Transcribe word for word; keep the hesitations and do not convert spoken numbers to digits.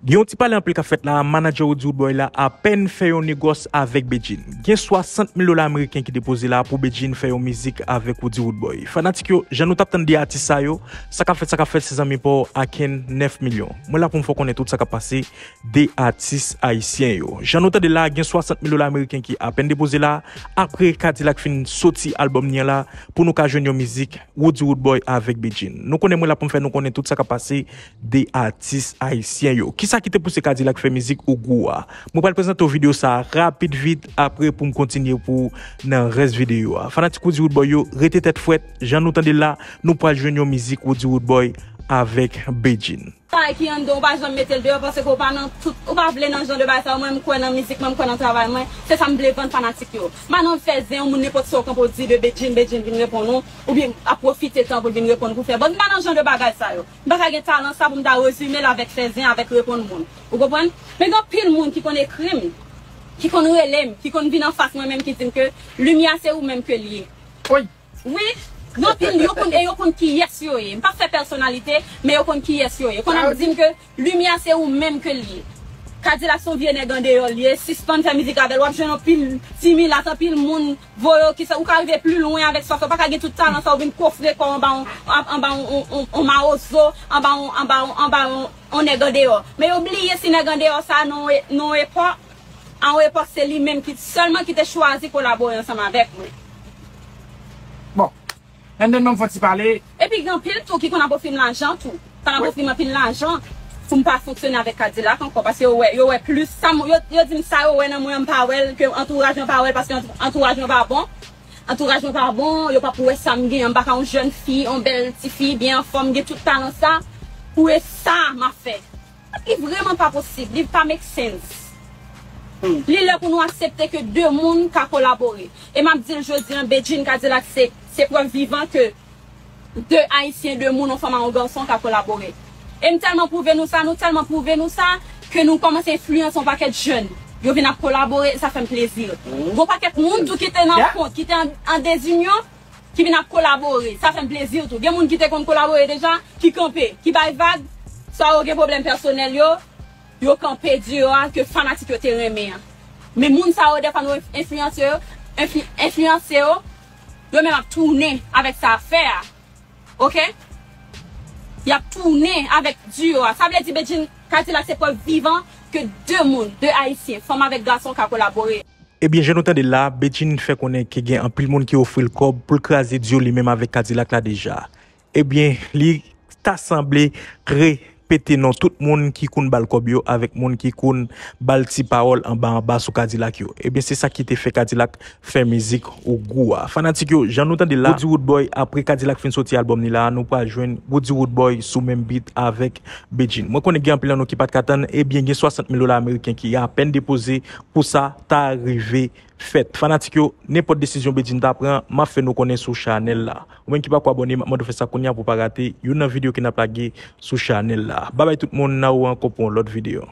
Gen yon ti pale anpil k ap fèt la, manadjè Roody Roodboy la apèn fè yon negòs avèk Bedjine. Gen swasant mil dola ameriken ki depoze la pou Bedjine fè yon mizik avèk Roody Roodboy. Fanatik yo, jan nou t ap tann de atis sa yo, sa k ap fèt, sa k ap fèt, se zanmi pa w Aken nèf milyon. Mwen la pou m fè w konnen tout sa k ap pase de atis ayisyen yo. Jan nou tande la, gen swasant mil dola ameriken ki apèn depoze la, apre Kadilak fin soti albòm ni an la, pou nou ka jwenn yon mizik Roody Roodboy avèk Bedjine. Nou konnen mwen la pou m fè nou konnen tout sa k ap pase de atis ayisyen yo. Kisa ki te pouse Kadilak fè mizik Ou Gou a? Mwen pral prezante w videyo sa a rapid vit apre pou m kontinye pou w nan rès videyo a. Fanatik Roody Roodboy yo, rete tèt frèt, jan nou tande l la, nou pral jwenn yon mizik Roody Roodboy avèk Bedjine. Bagay ki anndan w pa janm mete l deyò paske w pa nan tout, ou pa vle nan jan de bagay sa yo. Mwen m kwè nan mizik mwen, m kwè nan travay mwen. Se sa m vle vann fanatik yo. M pa nan fè zen yon moun nenpòt sa w kanpe w di de Bedjine, Bedjine vin reponn ou, oubyen ap pwofite tan pou l vin reponn ou pou fè buzz. M pa nan jan de bagay sa yo. M pa ka gen talan sa pou m ta rezime l avèk fè zen, avèk reponn moun. Ou konprann? Men gen anpil moun ki konn ekri m, ki konn rele m, ki konn vin anfas mwen menm ki di m ke limyè se ou menm ke l ye. Wi, gen anpil, yo konn, e yo konn kiyès yo ye. M p ap fè pèsonalite, men yo konn kiyès yo ye. Konn ap di m ke limyè se ou menm ke l ye. Kadilak se yon vye nèg andeyò l ye, sispann fè mizik avè l. W ap jwenn anpil ti milat, anpil moun voye w ki sa, ou ka rive pli lwen avèk sa w fè. Ou pa ka gen tout talan sa, ou vin kofre kò w anba yon, anba yon, yon, yon, yon mawozo, anba yon, anba yon, anba yon, yon nèg andeyò. Men yo bliye si nèg andeyò sa nan yon e-, nan yon epòk, a yon epòk se li menm ki sèlman ki te chwazi kolabore ansanm avèk mwen. Bon, and then ban m fè yon ti pale. Epi gen anpil tou ki konn ap ofri m lajan tou. Konn ap ofri m anpil lajan pou m pa fonksyone avèk Kadilak ankò, paske yo wè, yo wè plis sa m, yo, yo di m sa yo wè nan mwen an, m pa wè l, ke antouraj mwen pa wè l, paske antou-, antouraj mwen pa bon. Antouraj mwen pa bon, yo p ap wè sa m gen an, m pa ka yon jèn fi, yon bèl ti fi, byen anfòm, gen tout talan sa, pou e sa m ap fè. Li vrèman pa posib, li pa make sense. Li lè pou nou aksepte ke de moun ka kolabore. E m ap di l jodi an, Bedjine Kadilak se, se prèv vivan ke de Ayisyen, de moun, yon fanm a yon gason ka kolabore. E m tèlman pwouve nou sa, nou tèlman pwouve nou sa, ke nou kòmanse enfliyanse yon pakèt jèn. Yo vin ap kolabore, e sa fè m plezi. Gon pakèt moun tou ki te nan kont, ki te an, an dezinyon, ki vin ap kolabore. Sa fè m plezi tou. Gen moun ki te konn kolabore deja, ki kanpe, ki bay vag, swa yo gen pwoblèm pèsonèl yo, yo kanpe di yo a ke fanatik yo te renmen an. Men moun sa yo, dèfwa nou enfliyanse yo, enfli-, enfliyanse yo, yo menm ap tounen avèk sa afè a. Oke? Y ap tounen avèk di yo a. Sa vle di Bedjine Kadilak se prèv vivan ke de moun, de Ayisyen, fanm avèk gason ka kolabore. Ebyen, jan nou tande la, Bedjine fè konnen ke gen anpil moun ki ofri l kòb pou l kraze dyo li menm avèk Kadilak la deja. Ebyen, li ta sanble repete non tout moun ki konn ba l kòb yo avèk moun ki konn ba l ti pawòl anba anba sou Kadilak yo. Ebyen, se sa ki te fè Kadilak fè mizik Ou Gou a. Fanatik yo, jan nou tande l la, Roody Roodboy, apre Kadilak fin soti albòm ni la, nou pral jwenn Roody Roodboy sou menm beat avèk Bedjine. Mwen konnen gen anpil nan nou ki pa t ka tann, ebyen, gen swasant mil dola ameriken ki apèn depoze pou sa ta rive fèt. Fanatik yo, nenpòt desizyon Bedjine ta pran, m ap fè nou konnen sou chanèl la. Ou menm ki pako abòne, m ap mande w fè sa kounye a pou w pa rate youn nan videyo ke n ap lage sou chanèl la. Babay tout moun, n a wè ankò pou yon lòt videyo.